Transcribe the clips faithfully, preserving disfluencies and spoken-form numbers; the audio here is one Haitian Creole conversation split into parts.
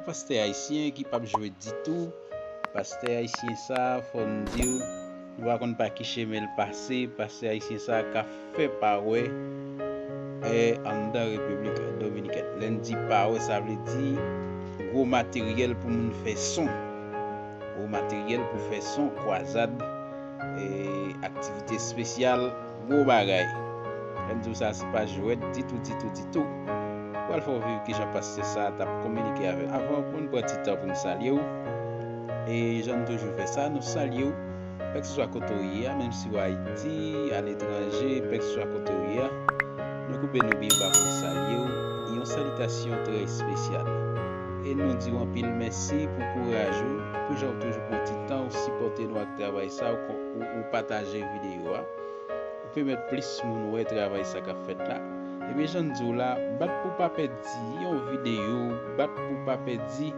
Pastè ayisyen ki p ap jwe ditou. Pastè ayisyen sa, fò n di w, nou pa konn pa ki chemen l pase. Pastè ayisyen sa ka fè pawè eh, anndan Repiblik Dominikèn. Lè n di pawè, sa vle di gwo materyèl pou moun fè son. Gwo materyèl pou fè son, kwazad, eh, aktivite espesyal, gwo bagay. Lè n di w sa, se pa jwèt ditou, ditou, ditou. Pral fè w viv kijan pastè sa a t ap kominike avè l. Avan pou n pran ti tan pou n salye w, e jan n toujou fè sa, nou salye w, kèlkeswa kote w ye a, menm si w Ayiti, aletranje, kèlkeswa kote w ye a, nou koupe nou byen ba pou n salye w, yon salitasyon trè espesyal. E nou di w anpil mèsi pou kouraj ou, pou jan w toujou pran ti tan w sipòte nou ak travay sa, ou, ou, ou pataje videyo a. Ou pèmèt plis moun wè travay sa k ap fèt la. Ebyen, jan n di w la, bat pou pa pèdi yon videyo, bat pou pa pèdi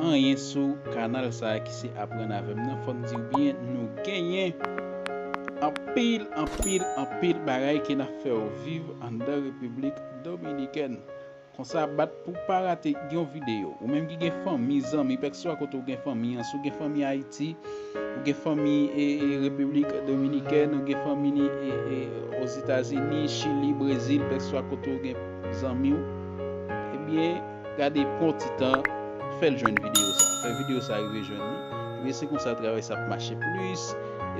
anyen sou kanal sa a ki se Aprann avè m nan. Fò n di w byen, nou genyen anpil, anpil, anpil bagay ke n ap fè w viv anndan Repiblik Dominikèn. Konsa, bat pou pa rate yon videyo. Ou menm ki gen fanmi, zanmi, kèlkeswa kote w gen fanmi an, si w gen fanmi Ayiti, ou gen fanmi e, e, Repiblik Dominikèn, ou gen fanmi ni e, e, Ozetazini, Chili, Brezil, kèlkeswa kote w gen zanmi w, ebyen, gade pran ti tan, fè l jwenn videyo sa. Fè videyo sa rive jwenn li. Ebyen, se konsa travay sa ap mache plis.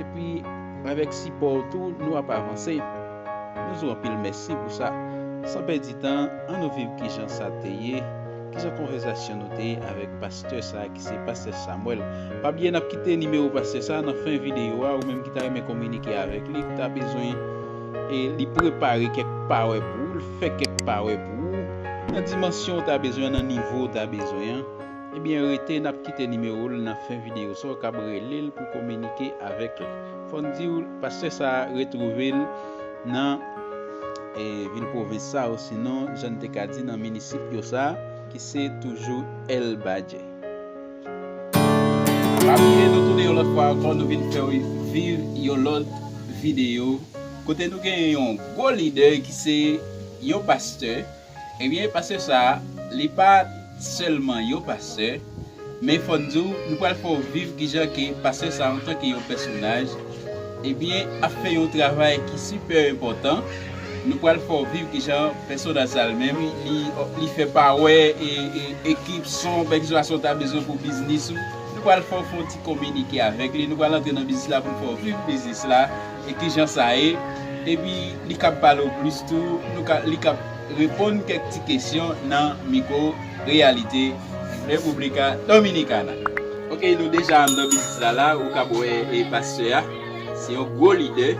Epi, avèk sipò w tou, nou ap avanse. Nou di w anpil mèsi pou sa. San pèdi tan, ann nou viv kijan sa te ye, kijan konvèsasyon nou te ye avèk pastè sa a ki se pastè Samuel. Pa bliye n ap kite nimewo pastè sa a nan fen videyo a, ou menm ki ta renmen kominike avèk li, ki ta bezwen e li prepare kèk pawè pou ou, l fè kèk pawè pou ou, nan dimansyon w ta bezwen an, nan nivo w ta bezwen an. Ebyen, rete, n ap kite nimewo l nan fen videyo sa a, w kab rele l pou kominike avèk li. Fò n di w, pastè sa a retwouve l nan e, vil pwovens sa, osinon, jan n te ka di nan minisip yo sa, ki se toujou El Badjè. Pa bliye, nou tounen yon lòt fwa ankò, nou vin fè w viv yon lòt videyo, kote nou genyen yon gwo lidè ki se yon pastè. Ebyen, pastè sa a, li pa sèlman yon pastè, men fò n di w, nou pral fè w viv kijan ke pastè sa a, antanke yon pèsonaj, ebyen, ap fè yon travay ki sipè enpòtan. Nou pral fè w viv kijan pèsonaj sa a, li menm, li, li fè pawè e, e, ekip son, kèlkeswa sa w ta bezwen pou biznis ou. Nou pral fè w fè yon ti kominike avèk li. Nou pral antre nan biznis la pou n fè w viv biznis la e kijan sa ye. Epi, li kab pale w plis tou, nou ka, li kab reponn kèk ti kesyon nan mikwo Reyalite República Dominicana. Oke, nou deja anndan biznis la la, ou kab wè e pastè a. Se yon gwo lidè.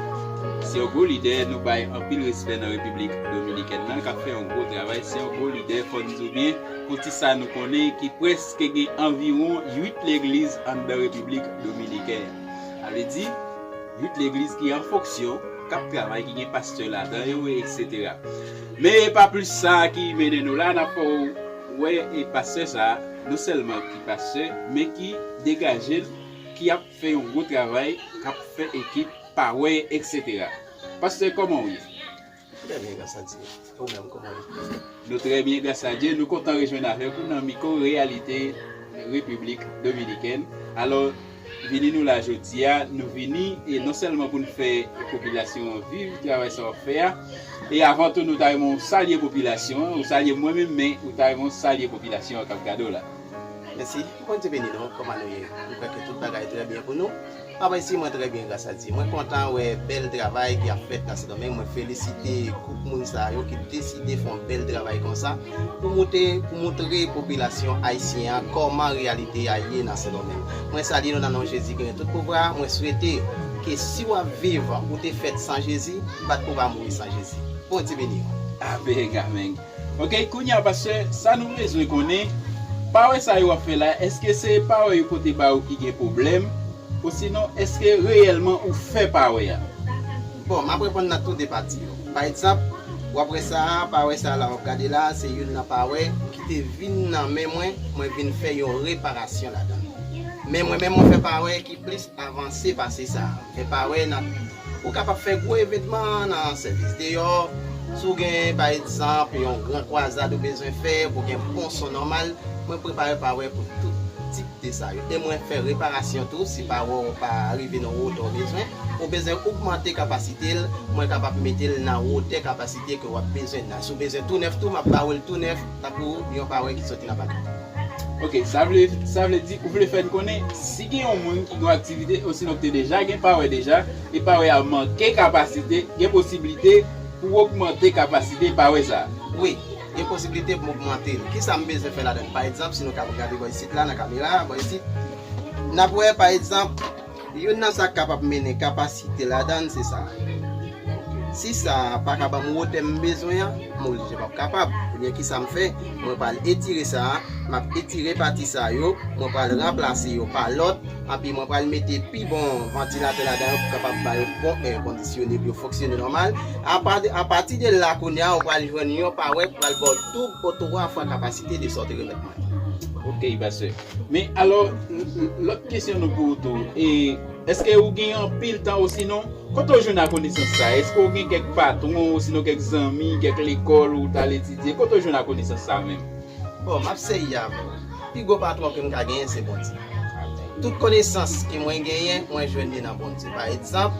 Se yon gwo lidè, nou bay anpil respè nan Repiblik Dominikèn nan, k ap fè yon gwo travay. Se yon gwo lidè, fò n di w byen, pou ti sa nou konnen, ki prèske gen anviwon uit legliz anndan Repiblik Dominikèn. Sa vle di, uit legliz ki an fonksyon, k ap travay, ki gen pastè ladan yo, etsetera. Men e pa plis sa ki mennen nou la, n ap fè w wè e pastè sa, non sèlman ki pastè, men ki degaje l, ki ap fè yon gwo travay, k ap fè ekip, pawè, etsetera. Pastè, kòman w ye? Très bien, grâce à Dieu. E ou menm, kòman w ye? Nou trè byen, gras a Dye. Nou kontan rejwenn avèk ou nan mikwo Reyalite Repiblik Dominikèn. Alò, vini nou la jodi a, nou vini, e non sèlman pou n fè popilasyon an viv travay sa w ap fè a, e avan tou, nou ta renmen w salye popilasyon an, ou salye mwen menm, men ou ta renmen w salye popilasyon an k ap gade w la. Mèsi. Bondye beni nou. Kòman nou ye? M kwè ke tout bagay trè byen pou nou. Papa isi, mwen trè byen, gras a Dye. Mwen kontan wè bèl travay ki ap fèt nan Sendomeng. Mwen felisite gwoup moun sa yo ki deside fè yon bèl travay konsa pou moute, pou moutre popilasyon ayisyen an kòman reyalite a ye nan Sendomeng. Mwen salye nou nan non Jezi ki gen tout pouvwa. Mwen swete ke si w ap viv, ou te fèt san Jezi, bat pou w pa mouri san Jezi. Bondye beni w. Amèn, amèn. Oke, kounye a, pastè, sa nou bezwen konnen, pawè sa yo w ap fè la, èske se pawè yo pote ba ou ki gen pwoblèm, osinon èske reyèlman ou fè pawè a? Bon, m ap reponn nan tou de pati yo. Pa egzanp, w ap wè sa a, pawè sa a la w ap gade la, se youn nan pawè ki te vin nan men mwen, mwen vin fè yon reparasyon ladan l. Men mwen menm, mwen fè pawè ki plis avanse pase sa. Fè pawè nan, ou kapab fè gwo evènman nan sèvis deyò, Si w gen, pa egzanp, yon gran kwazad ou bezwen fè pou gen bon son nòmal, mwen prepare pawè pou tout tip de sa yo. E mwen fè reparasyon tou, si pawè w pa rive nan wotè w bezwen, ou bezwen ogmante kapasite l, mwen kapab mete l nan wotè kapasite ke w ap bezwen nan. Si w bezwen tou nèf tou, m ap ba w l tou nèf, tankou yon pawè ki soti nan bato. Ok, sa vle, sa vle di, ou vle fè n konnen, si gen yon moun ki gen yon aktivite, osinon ki te deja gen pawè deja, e pawè a manke kapasite, gen posiblite pou w ogmante kapasite pawè sa a. Wi, gen posiblite pou m ogmante l. Kisa m bezwen fè ladan l? Pa egzanp, si nou ka gade bò isit la, nan kamera, bò isit, n ap wè, pa egzanp, youn nan sa k kapab mennen kapasite ladan l, se sa a. Si sa a pa ka ban m wotè m bezwen an, m oblije p ap kapab. Ebyen, kisa m fè? Mwen pral etire sa a, m ap etire pati sa yo, mwen pral ranplase yo pa lòt, anpi mwen pral mete pi bon vantilatè ladan yo pou kapab ba yo bon è kondisyone pou yo fonksyone nòmal. Apa-, apati de la kounye a, ou pral jwenn yon pawè ki pral ba w doub ou twa fwa kapasite de sa w te remèt mwen. Ok, pastè. Men alò, l- l- lòt kesyon nou pou ou tou, e èske ou gen anpil tan osinon, kote w jwenn a konesans sa? Èske w gen kèk patwon osinon kèk zanmi, kèk lekòl ou t al etidye? Kote w jwenn a konesans sa menm? Bon, m ap seye avè w. Pi gwo patwon ke m ka genyen se Bondye. Tout konesans ke mwen genyen, mwen jwenn li nan Bondye. Pa egzanp,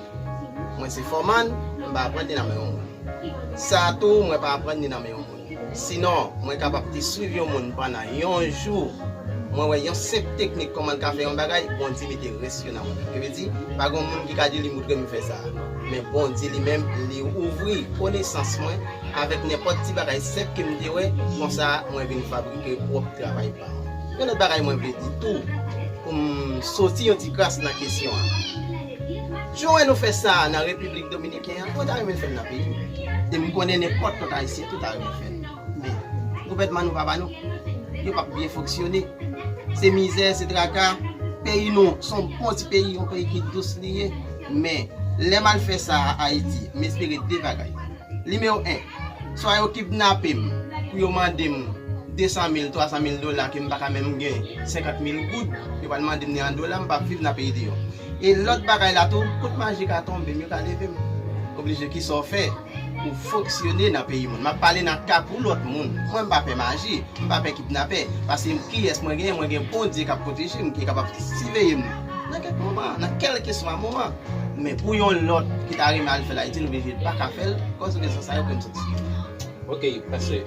mwen se fòman, m pa aprann li nan men yon moun. Sa tou, mwen pa aprann li nan men yon moun. Sinon, mwen kapab te swiv yon moun pandan yon jou. Mwen wè yon senp teknik kòman l ka fè yon bagay, Bondye mete rès yo nan men l. Sa vle di, pa gen yon moun ki ka di li moutre m fè sa. Men Bondye li menm, li ouvri konesans mwen avèk nenpòt ti bagay senp ke m te wè, konsa mwen vin fabrike pwòp travay pa m. Yon lòt bagay mwen vle di tou, pou m soti yon ti kras nan kesyon an. Jan w wè nou fè sa nan Repiblik Dominiken an, mwen ta renmen fè l nan peyi m. E m konnen nenpòt lòt Ayisyen tou ta renmen fè l. Men, gouvènman nou pa ba nou. Yo p ap byen fonksyone. Se mizè, se traka. Peyi nou, se yon bon ti peyi, yon peyi ki dous li ye. Men, lè m al fè sa a Ayiti, m espere de bagay. Nimewo en, swa yo kidnape m pou yo mande m de san mil, twa san mil dola ke m pa ka menm gen senkant mil goud, yo pral mande m li an dola, m p ap viv nan peyi deyò. E lòt bagay la tou, kout maji ka tonbe m, yo ka leve m. Oblije, kisa w fè? Ou fonksyone nan peyi moun. M ap pale nan ka pou lòt moun. Mwen, m pa pè maji, m pa pè kidnapè. Paske kiyès mwen genyen? Mwen gen Bondye k ap pwoteje m, ki kapab siveye m nan kèk moman, nan kèlkeswa moman. Men pou yon lòt ki ta renmen al fè l Ayiti, l oblije pa ka fè l, kòz rezon sa yo ke m sot esplike. Ok, pastè.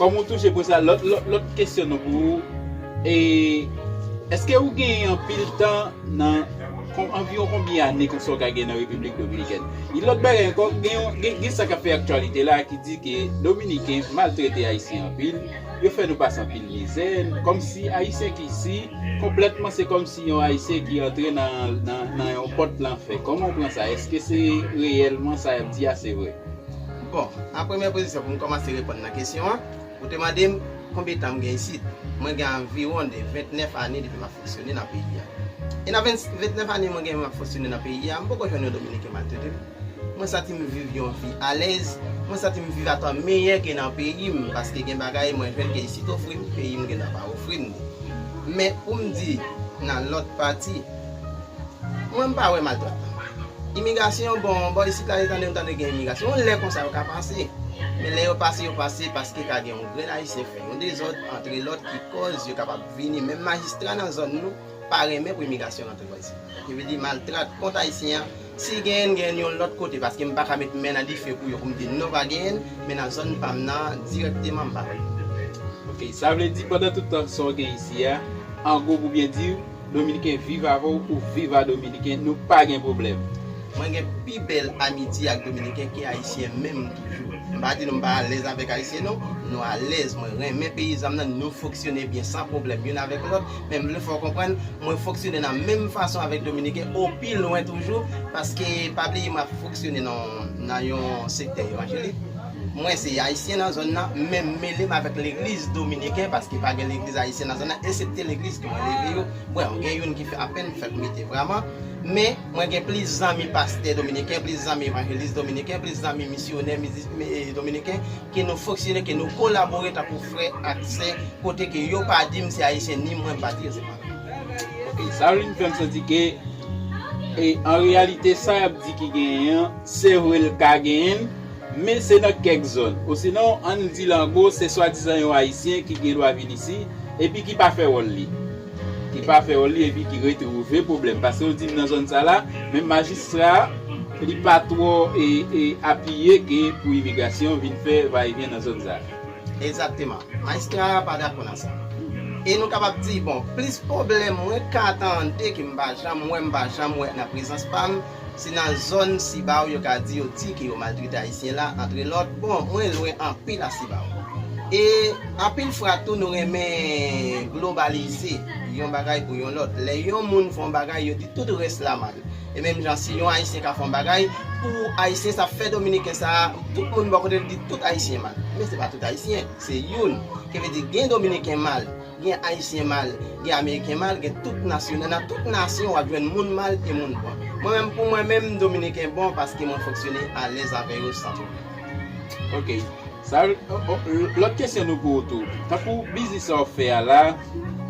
Kòm ou touche pou sa, lòt, lòt, lòt kesyon nou pou ou, e, èske ou gen anpil tan nan kon, anviwon konbyen ane konsa w ka gen nan Repiblik Dominikèn? E lòt bagay ankò, gen, yon- gen, gen sa k ap fè aktyalite la ki di ke Dominiken maltrete Ayisyen anpil, yo fè nou pase anpil mizè, kòmsi Ayisyen ki isi, konplètman se kòmsi yon Ayisyen ki antre nan, nan, nan yon pòt lanfè. Kòman w pran sa? Èske se reyèlman sa y ap di a se vre? Bon, an premyè pozisyon, pou m kòmanse reponn nan kesyon an, ou te mande m konbyen tan m gen isit. Mwen gen anviwon de vennèf ane depi m ap fonksyone nan peyi a. E nan venn- vennèf ane mwen gen m ap fonksyone nan peyi a, m poko jwenn yon Dominiken maltrete m. Mwen santi m viv yon vi alèz, mwen santi m viv atò meyè ke nan peyi m, paske gen bagay mwen jwenn ke isit ofri m, peyi m gentan pa ofri m li. Men pou m di, nan lòt pati, mwen m pa wè maltratman. Imigrasyon, bon, bò isit la, yo tande, yo tande gen imigrasyon. Yon lè konsa yo ka pase. Men lè yo pase, yo pase paske ka gen yon grenn Ayisyen fè yon dezòd antre lòt ki kòz yo kapab vini. Menm majistra nan zòn nou pa renmen pou imigrasyon rantre bò isit. Ki vle di maltrat kont Ayisyen an, si genyen, genyen yon lòt kote, paske m pa ka met men nan dife pou yo, pou m di non, pa genyen, men nan zòn pa m nan, dirèkteman, m pa wè. Ok, sa vle di pandan tout tan sa w gen isi a, an gwo pou byen di, Dominiken viv avè w, ou viv a Dominiken, nou pa gen pwoblèm. Mwen gen pi bèl amitye ak Dominiken ke Ayisyen menm toujou. M pa di nou m pa alèz avèk Ayisyen non, nou alèz, mwen renmen peyizan m nan, nou fonksyone byen san pwoblèm youn avèk lòt, men m vle fè w konprann, mwen fonksyone nan menm fason avèk Dominiken, o pi lwen toujou, paske pa bliye m ap fonksyone nan, nan yon sektè evanjelik. Mwen se Ayisyen nan zòn nan, men m mele m avèk legliz dominiken, paske pa gen legliz ayisyen nan zòn nan, eksepte legliz ke mwen leve yo. Bon, gen youn ki fè apèn fèk mete vrèman, men mwen gen plis zanmi pastè dominiken, plis zanmi evanjelis dominiken, plis zanmi misyonè mizi- mi- dominiken, ke nou fonksyone, ke nou kolabore tankou frè ak sè, kote ke yo pa di m se Ayisyen, ni mwen m pa di yo se pa. Ok, sa vle fè m santi ke, e, an reyalite, sa y ap di ki genyen an, se vre l ka genyen l, Men se nan kèk zòn. Osinon, ann di l an gwo, se swadizan yon Ayisyen ki gen dwa vin isi, epi ki pa fè wòl li. Ki pa fè wòl li, epi ki retwouve pwoblèm. Paske yo di m nan zòn sa la, menm majistra a, li pa twò e, e apiye ke pou imigrasyon vin fè vayevyen nan zòn sa a. Egzakteman. Majistra a pa dakò nan sa. E nou kapab di, bon, plis pwoblèm mwen ka tande ke m pa janm wè, m pa janm wè nan prezans pa m, se nan zòn Sibao yo ka di yo di ke yo maltrete Ayisyen la, antre lòt. Bon, mwen lwen anpil a Sibao. E anpil fwa tou nou renmen globalize yon bagay pou yon lòt. Lè yon moun fè yon bagay, yo di tout rès la mal. E menm jan si yon Ayisyen ka fè yon bagay, pou Ayisyen sa fè Dominiken sa, tout moun bò kote l di tout Ayisyen mal. Men se pa tout Ayisyen, se youn. Ki vle di gen Dominiken mal, gen Ayisyen mal, gen Ameriken mal, gen tout nasyon. Nan tout nasyon w ap jwenn moun mal e moun bon. Mwen menm, pou mwen menm, Dominiken bon paske mwen fonksyone alèz avè yo san pwoblèm. Ok. Sa, o, o, lòt kesyon nou pou ou tou. Tankou biznis sa w fè a la,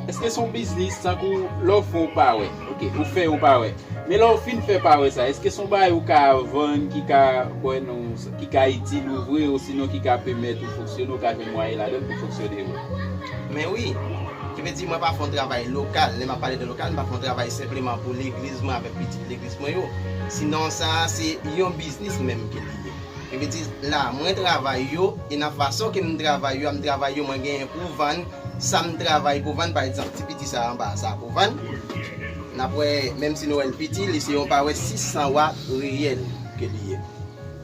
èske se yon biznis tankou lè w fè yon pawè? Ok, ou fè yon pawè. Men lè w fin fè pawè sa, èske se yon bagay ou ka vann, ki ka, kwè non, ki ka itil ou vre, osinon ki ka pèmèt ou fonksyone, ou ka jwenn mwayen ladan l pou fonksyone vre? Men wi. Ki vle di, mwen pa fè yon travay lokal. Lè m ap pale de lokal, m pa fè yon travay senpleman pou legliz mwen avèk pitit legliz mwen yo. Sinon, sa a se yon biznis menm ke li ye. Ki vle di, la, mwen travay yo, e nan fason ke m travay yo, m travay yo, mwen genyen pou vann, sa m travay pou vann, pa egzanp, ti piti sa anba a, sa pou vann. N ap wè, menm si nou wè l piti, li se yon pawè sis san wat reyèl ke li ye.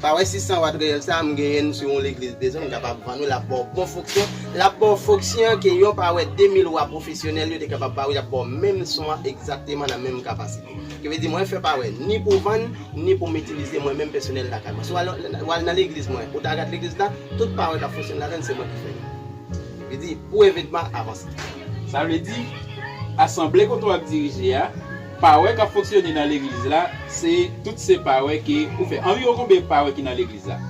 Pawè sis san wat reyèl sa, m genyen l sou yon legliz bezwen, m kapab vann ou, l ap ba w bon fonksyon, l ap ba w fonksyon ke yon pawè de mil wa pwofesyonèl yo te kapab ba ou, y ap ba w menm son an egzakteman nan menm kapasite. Ki vle di, mwen fè pawè ni pou vann, ni pou m itilize mwen menm pèsonèl lakay mwen. Si w al, w al nan legliz mwen, ou ta gad legliz la, tout pawè k ap fonksyone ladan l, se mwen ki fè yo. Vle di, pou evènman avanse. Sa vle di, asanble kote w ap dirije a, pawè k ap fonksyone nan legliz la, se tout se pawè ke ou fè. Anviwon konbyen pawè ki nan legliz la?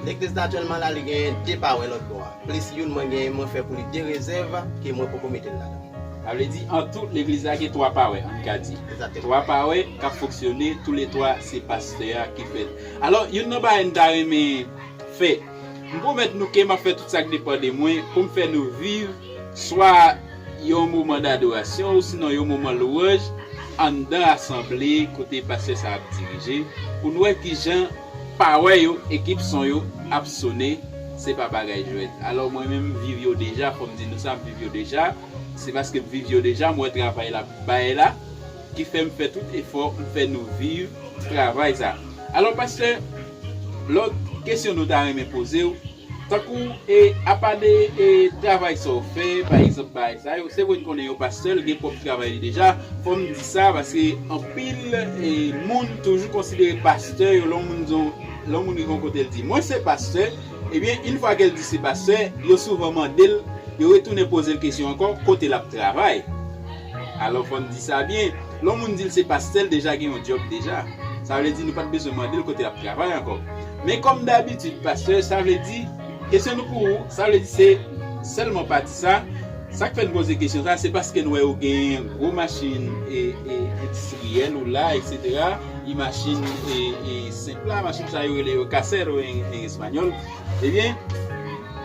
Legliz la aktyèlman la, li genyen de pawè lòt bò a. Plis youn mwen genyen, mwen fè pou li de rezèv ke mwen poko mete l ladan. Sa vle di, an tou, legliz la gen twa pawè, ann ka di. Egzakteman. Twa pawè k ap fonksyone, toulètwa se pastè a ki fè l. Alò, youn nan bagay m ta renmen fè, m pwomèt nou ke m ap fè tout sa k depann de mwen pou m fè nou viv swa yon moman dadorasyon, osinon yon moman lwanj anndan asanble kote pastè sa ap dirije, pou n wè kijan pawè yo, ekip son yo ap sone, se pa bagay jwèt. Alò, mwen menm, m viv yo deja, fò m di nou sa, m viv yo deja. Se paske m viv yo deja, m wè travay l ap bay la, ki fè m fè tout efò, m fè nou viv travay sa. Alò, pastè, lòt kesyon nou ta renmen poze w, tankou, e, apa de, e, travay sa w fè, pa egzanp, bagay sa yo, se vre n konnen yon pastè, l gen pwòp travay li deja, fò m di sa, paske anpil, e, moun toujou konsidere pastè yo, lè yon moun di, lè yon moun rive yon kote, l di, "Mwen se pastè," ebyen, yon fwa ke l di se pastè, yo souvan mande l, yo retounen poze l kesyon ankò, kote l ap travay. Alò, fò n di sa byen. Lè yon moun di l se pastè, l deja gen yon djòb deja. Sa vle di nou pa t bezwen mande l kote l ap travay ankò. Men kòm dabitid, pastè, sa vle di, kesyon nou pou ou, sa vle di se sèlman pati sa. Sa k fè n poze kesyon sa, se paske n wè ou gen gwo machin, e, e, endistriyèl ou la, etsetera. E machin, e, e, senp la, machin sa yo rele yo kasero en, en espanyòl. Ebyen,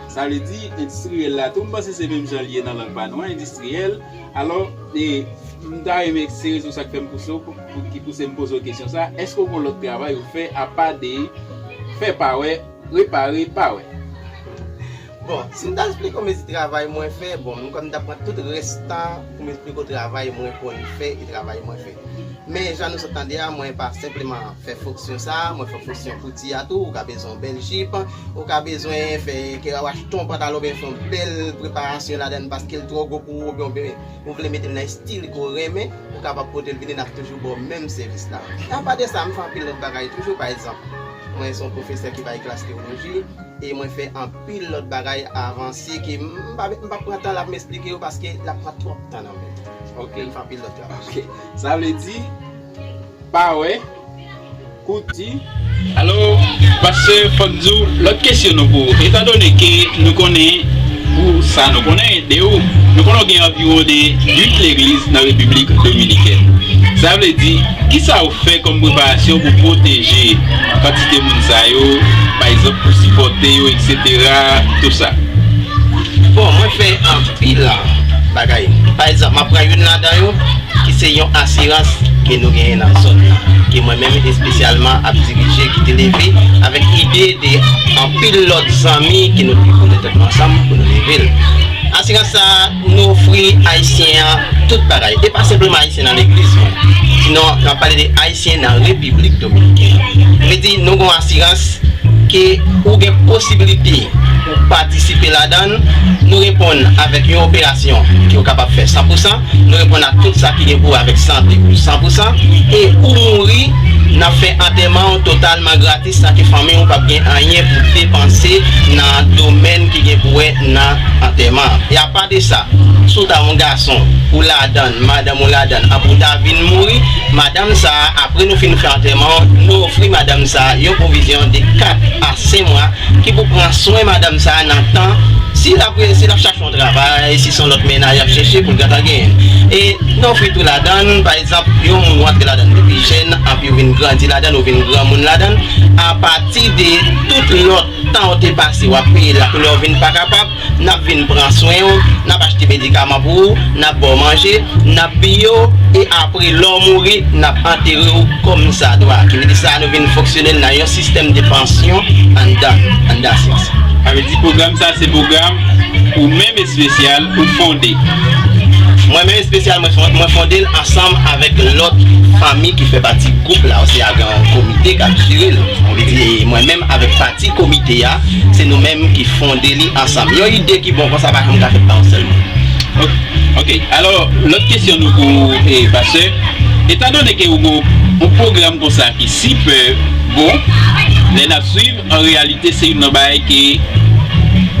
sa vle di endistriyèl la tou, m panse se menm jan l ye nan lang pa nou an, endistriyèl. Alò, e, m ta renmen, se rezon sa k fè m pouse w, pou, pou, ki pouse m poze w kesyon sa, èske w gen lòt travay ou fè apa de fè pawè, repare pawè? Bon, si m ta esplike w mezi travay mwen fè, bon, m kwè m ta pran tout rès tan pou m esplike w travay mwen konn fè e travay mwen fè. Men jan nou sot tande a, mwen pa senpleman fè fonksyon sa, mwen fè fonksyon kouti a tou. Ou ka bezwen yon bèl jip, ou ka bezwen fè, ke w achte yon pantalon oubyen fè yon bèl preparasyon ladan l paske l twò gwo pou ou, oubyen, oubyen ou vle mete l nan estil ke w renmen, ou kapab pote l vini, n ap toujou ba w menm sèvis la. Apa de sa, m fè anpil lòt bagay toujou, pa egzanp, mwen se yon pwofesè ki bay klas teyoloji, e mwen fè anpil lòt bagay avanse ke m pa, m pa pran tan la pou m esplike yo paske l ap pran twòp tan nan men m. Ok. M fè anpil lòt travay. Ok. Sa vle di, pawè, kouti. Alò, pastè, fò n di w, lòt kesyon nou pou ou. Etandone ke nou konnen, pou sa nou konnen de ou, nou konnen w gen anviwon de uit legliz nan Repiblik Dominikèn. Sa vle di, kisa w fè kòm preparasyon pou pwoteje kantite moun sa yo, pa egzanp, pou sipòte yo, etsetera, tou sa? Bon, mwen fè anpil bagay. Pa egzanp, m ap pran youn ladan yo, ki se yon asirans ke nou genyen nan zòn nan, ke mwen menm espesyalman ap dirije, ki te leve avèk ide de anpil lòt zanmi ke nou te konnen tèt nou ansanm pou nou leve l. Asirans sa a, nou ofri Ayisyen an tout bagay. E pa senpleman Ayisyen nan legliz mwen, sinon n ap pale de Ayisyen nan Repiblik Dominikèn. Vle di, nou gen yon asirans ke ou gen posibilite pou patisipe ladan l. Nou reponn avèk yon operasyon ke w kapab fè san pou san. Nou reponn ak tout sa ki gen pou wè avèk sante pou san pou san. E ou mouri, n ap fè antèman w totalman gratis, sa ke fanmi w p ap gen anyen pou depanse nan domèn ki gen pou wè nan antèman an. E apa de sa, si w ta yon gason, ou ladan l, madanm ou ladan l, anpi w ta vin mouri, madanm sa a, apre nou fin fè antèman w, nou ofri madanm sa a yon pwovizyon de kat a senk mwa ki pou pran swen madanm sa a nan tan, si l ap, si l ap chache yon travay, si se yon lòt mennaj l ap chèche pou l gentan genyen. E nou ofri tou ladan l, pa egzanp, yon moun ou antre ladan l depi jèn, anpi w vin grandi ladan l, ou vin granmoun ladan l, apati de tout lòt tan w te pase w ap peye l la, kounye a w vin pa kapab, n ap vin pran swen w, n ap achte medikaman pou ou, n ap ba w manje, n ap biye w, e apre, lè w mouri, n ap antere w kòmsadwa. Ki vle di sa, nou vin fonksyone l nan yon sistèm de pansyon anndan, anndan asirans. Sa vle di pwogram sa se pwogram ou menm espesyal ou fonde? Mwen menm espesyal, mwen fon-, mwen fonde l ansanm avèk lòt fanmi ki fè pati gwoup la, oswa gen yon komite k ap jere l. Sa vle di, mwen menm avèk pati komite a, se nou menm ki fonde li ansanm. Yon ide ki bon konsa pa janm ka fèt pa yon sèl moun. Ok, ok. Alò, lòt kesyon nou pou, eh, pastè. Etandone ke ou gon yon pwogram konsa ki sipè bon, lè n ap swiv, an reyalite, se youn nan bagay ke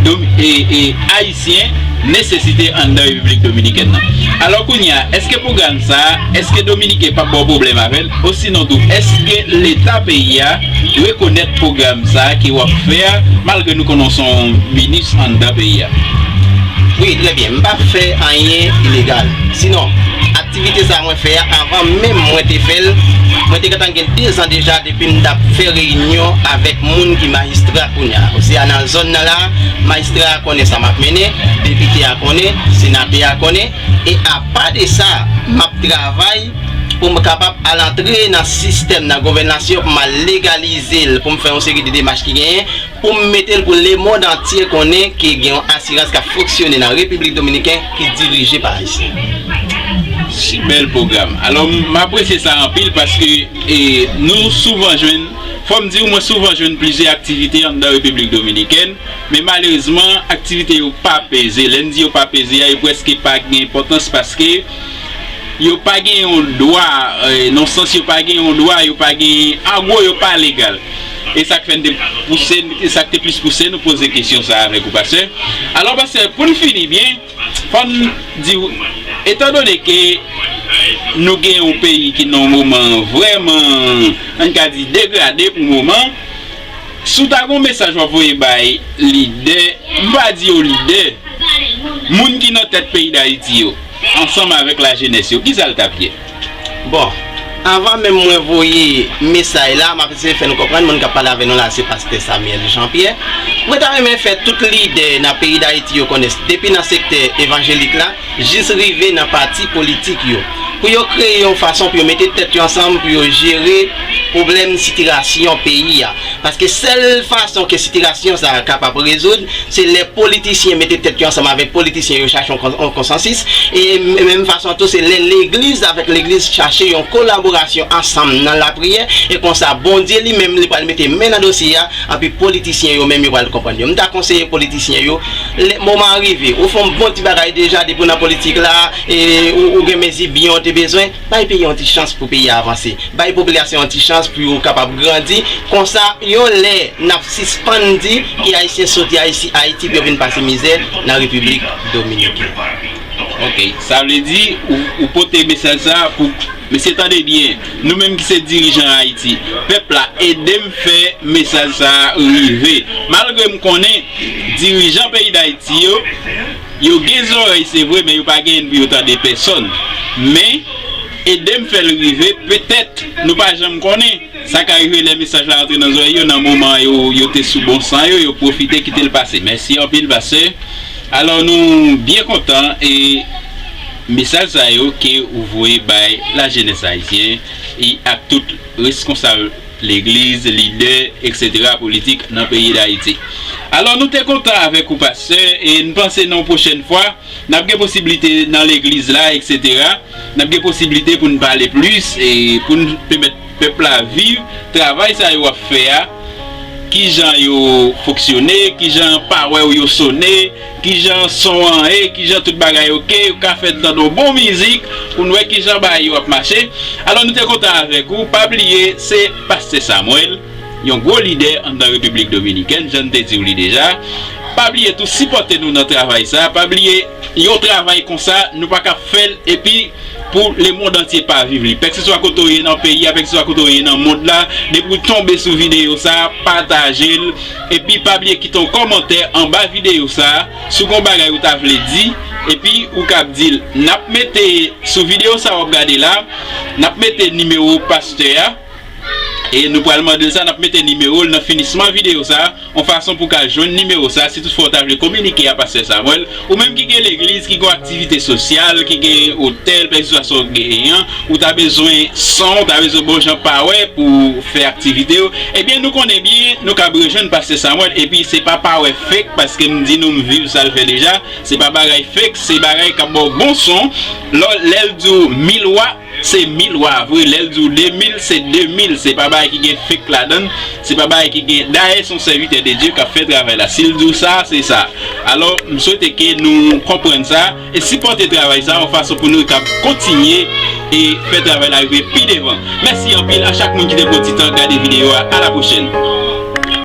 dom-, e, e, Ayisyen nesesite anndan Repiblik Dominikèn nan. Alò kounye a, èske pwogram sa a, èske Dominiken p ap ba w pwoblèm avè l? Osinon tou, èske Leta peyi a rekonèt pwogram sa a ke w ap fè a, malgre nou konnen w se yon minis anndan peyi a? Wi, trè byen. M p ap fè anyen ilegal. Sinon, aktivite sa a mwen fè a, avan menm mwen te fè l, mwen te gentan gen dezan deja depi m t ap fè reyinyon avèk moun ki majistra kounye a. Osea nan zòn nan la, majistra a konnen sa m ap mennen, depite a konnen, senatè a konnen, e apa de sa, m ap travay pou m kapab al antre nan sistèm, nan gouvènans yo, pou m al legalize l, pou m fè yon seri de demach ki genyen, pou m mete l pou lemonn antye konnen ke gen yon asirans k ap fonksyone nan Repiblik Dominikèn ki dirije pa Ayisyen. Si bèl pwogram. Alò, m apresye sa anpil paske, e, nou souvan jwenn, fò m di w, mwen souvan jwenn plizyè aktivite anndan Repiblik Dominikèn, men malerezman, aktivite yo pa peze. Lè n di yo pa peze a, yo prèske pa gen enpòtans paske yo pa gen yon dwa, eh, nan sans yo pa gen yon dwa, yo pa gen, an gwo, yo pa legal. E sa k fè n te pouse, e sa k te plis pouse nou poze kesyon sa a avèk ou, pastè. Alò, pastè, pou n fini byen, fò n di w, etandone ke nou gen yon peyi ki nan yon moman vrèman, ann ka di, degrade pou moman, si w ta gen yon mesaj w ap voye bay lidè, m pa di yo lidè, moun ki nan tèt peyi Dayiti yo, ansanm avèk lajenès yo, kisa l t ap ye? Bon, anvan menm mwen voye mesaj la, m ap eseye fè nou konprann, moun k ap pale avè nou la, se pastè Samuel Jean Pierre. Mwen ta renmen fè tout lidè nan peyi Dayiti yo konnen, depi nan sektè evanjelik la, jis rive nan pati politik yo, pou yo kreye yon fason pou yo mete tèt yo ansanm pou yo jere pwoblèm sitirasyon peyi a. Paske sèl fason ke sitirasyon sa a kapab rezoud, se lè politisyen mete tèt yo ansanm avèk politisyen yo chache yon kon-, yon konsansis. E m-, menm fason tou, se lè legliz avèk legliz chache yon kolaborasyon ansanm nan lapriyè. E konsa, Bondye li menm, li pral mete men nan dosye a, anpi politisyen yo menm, yo pral konprann yo. M ta konseye politisyen yo, lè moman an rive, ou fè yon bon ti bagay deja, depi w nan politik la, e ou, ou gen mezi byen w te bezwen, bay peyi a yon ti chans pou peyi a avanse. Bay popilasyon an ti chans pou yo kapab grandi. Konsa, yon lè, n ap sispann di ke Ayisyen soti Ayiti, Ayiti pou yo vin pase mizè nan Repiblik Dominikèn. Ok, sa vle di, ou, ou pote mesaj sa a pou, mesye, tande byen, nou menm ki se dirijan Ayiti, pèp la, ede m fè mesaj sa a rive. Malgre m konnen dirijan peyi Dayiti yo, yo gen zòrèy, se vre, men yo pa gen pou yo tande pèsonn. Men, Ede m fè l rive, petèt nou pa janm konnen. Sa ka rive lè mesaj la antre nan zòrèy yo, nan moman yo, yo te sou bon san yo, yo pwofite kite l pase. Mèsi anpil, pastè. Alò, nou byen kontan e mesaj sa yo ke ou voye bay lajenès ayisyen e ak tout reskonsab legliz, lidè, eksetera, politik nan peyi Dayiti. Alò, nou te kontan avèk ou, pastè, e n panse nan yon pwochèn fwa, n ap gen posiblite nan legliz la, eksetera. N ap gen posiblite pou n pale plis e pou n pèmèt pèp la viv travay sa yo ap fè a, kijan yo fonksyone, kijan pawè yo sone, kijan son an ye, kijan tout bagay oke, yo ka fè tande yon bon mizik pou n wè kijan bagay yo ap mache. Alò, nou te kontan avèk ou. Pa bliye, se Pastè Samuel, yon gwo lidè anndan Repiblik Dominikèn, jan n te di w li deja. Pa bliye tou sipòte nou nan travay sa. Pa bliye, yon travay konsa, nou pa ka fè l epi pou lemonn antye pa viv li. Kèlkeswa kote w ye nan peyi a, kèlkeswa kote w ye nan mond la, depi w tonbe sou videyo sa, pataje l. Epi pa bliye kite yon kòmantè anba videyo sa, si w gen yon bagay ou ta vle di, epi ou kab di l. N ap mete sou videyo sa w ap gade la, n ap mete nimewo pastè a. E nou pral mande l sa, n ap mete nimewo l nan finisman videyo sa, yon fason pou w ka jwenn nimewo sa, si toutfwa w ta vle kominike a Pastè Samuel, ou menm ki gen legliz, ki gen aktivite sosyal, ki gen otèl, kèlkeswa sa w genyen an, ou ta bezwen son, ou ta bezwen bon jan pawè pou w fè aktivite w, ebyen, nou konnen byen, nou kab rejwenn Pastè Samuel, epi se pa pawè fake, paske m di nou m viv sa l fè deja, se pa bagay fake, se bagay k ap ba w bon son, lè, lè l di w mil wa, se mil wa vre, lè l di w de mil, se de mil, se pa bagay ki gen fake ladan l, se pa bagay ki gen, dayè se yon sèvitè de Dye k ap fè travay la, si l di w sa, se sa. Alò, m swete ke nou konprann sa e sipòte travay sa yon fason pou nou kab kontinye e fè travay la rive pi devan. Mèsi anpil a chak moun ki te pran ti tan gade videyo a, a la pwochèn.